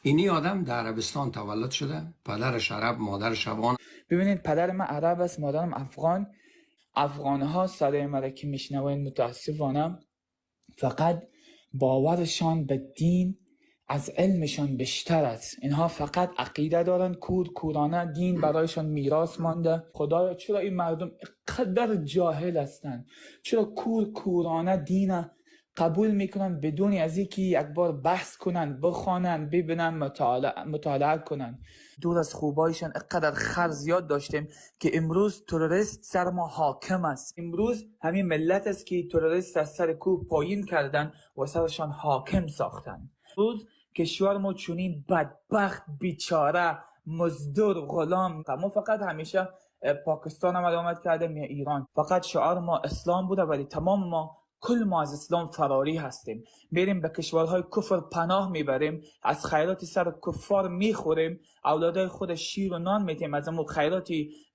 اینی آدم در عربستان تولد شده، پدرش عرب، مادرش افغان. ببینید پدر من عرب است، مادرم افغان. افغان ها صدای مرا که میشنوین متاسفانه فقط باورشان به دین از علمشان بیشتر است. اینها فقط عقیده دارن، کور کورانه دین برایشان میراث مانده. خدایا چرا این مردم قدر جاهل هستند؟ چرا کور کورانه دین قبول میکنن بدون از اینکه یک بار بحث کنن، بخوانن، ببینن، مطالعه کنن؟ دور از خوبایشان اینقدر خر زیاد داشتیم که امروز تروریست سر ما حاکم است. امروز همین ملت است که تروریست از سر کوه پایین کردن و سرشان حاکم ساختن. امروز کشور ما چنین بدبخت، بیچاره، مزدور، غلام. ما فقط همیشه پاکستان هم آمد کردیم یا ایران، فقط شعار ما اسلام بوده، ولی تمام ما کل ما از اسلام فراری هستیم. میریم به کشورهای کفر پناه میبریم، از خیرات سر کفار میخوریم، اولادای خود شیر و نان میتیم از امو خیرات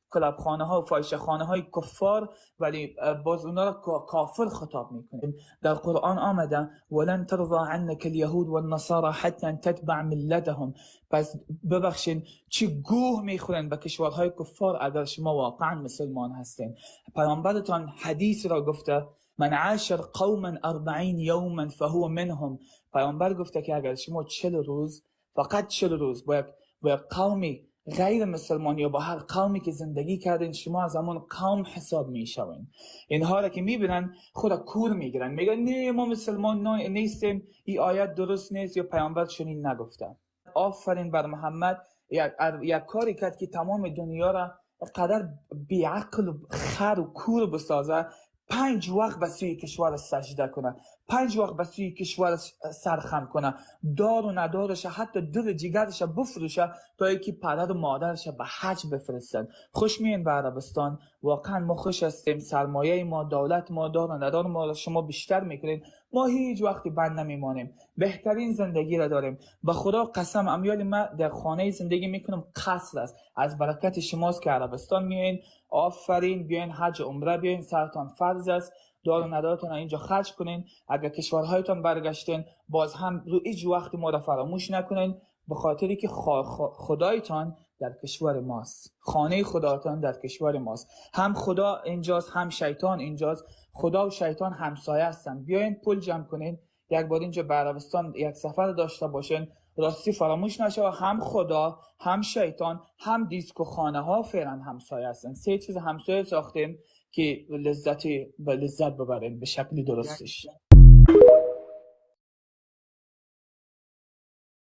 کلابخانه ها و فاحشه خانه های کفار، ولی باز اونا را کافر خطاب میکنیم. در قرآن آمده ولن ترضى عنك اليهود والنصارى حتى تتبع ملتهم. پس ببخشین چی گوه میخورن به کشورهای کفار اگر شما واقعا مسلمان هستین. پیامبرتان حدیث را گفته من عاشر قوما 40 یوما فهو منهم. پیامبر گفته که اگر شما 40 روز، فقط 40 روز با یک قومی غیر مسلمان یا با هر قومی که زندگی کردین، شما از همون قوم حساب میشوین. اینها را که میبینن خود کور میگیرن، میگن نه ما مسلمان نیستیم، این آیت درست نیست یا پیامبر چنین نگفته. آفرین بر محمد، یک کاری کرد که تمام دنیا را قدر بیعقل و خر و کور بسازه. 5 وقت به سوی کشور سجده کنه، 5 وقت به سوی کشور سرخم کنه، دار و ندارش حتی دل جگرش بفروشه تا اینکه پدر و مادرش به حج بفرستن. خوش میین به عربستان، واقعا ما خوش هستیم، سرمایه ما، دولت ما، دار و ندار ما شما بیشتر میکنین. ما هیچ وقتی بند نمیمانیم، بهترین زندگی را داریم. به خدا قسم امیال ما در خانه زندگی میکنم قصر است، از برکت شماست که عربستان میین. آفرین، بیاین حج عمره بیاین، سرتان فرض است، دار و ندارتون اینجا خرج کنین. اگر کشورهایتان برگشتین باز هم رو هیچ وقت ما را فراموش نکنین، به خاطری که خدایتان در کشور ماست، خانه خداتان در کشور ماست. هم خدا اینجاست، هم شیطان اینجاست. خدا و شیطان همسایه هستن. بیاین پول جمع کنین، یک بار اینجا به عربستان یک سفر داشته باشین، راستی فراموش نشه هم خدا، هم شیطان، هم دیسکو خانه ها فعلا همسایه هستن. 3 چیز همسایه ساختیم که لذتی به لذت ببریم به شکلی درستش.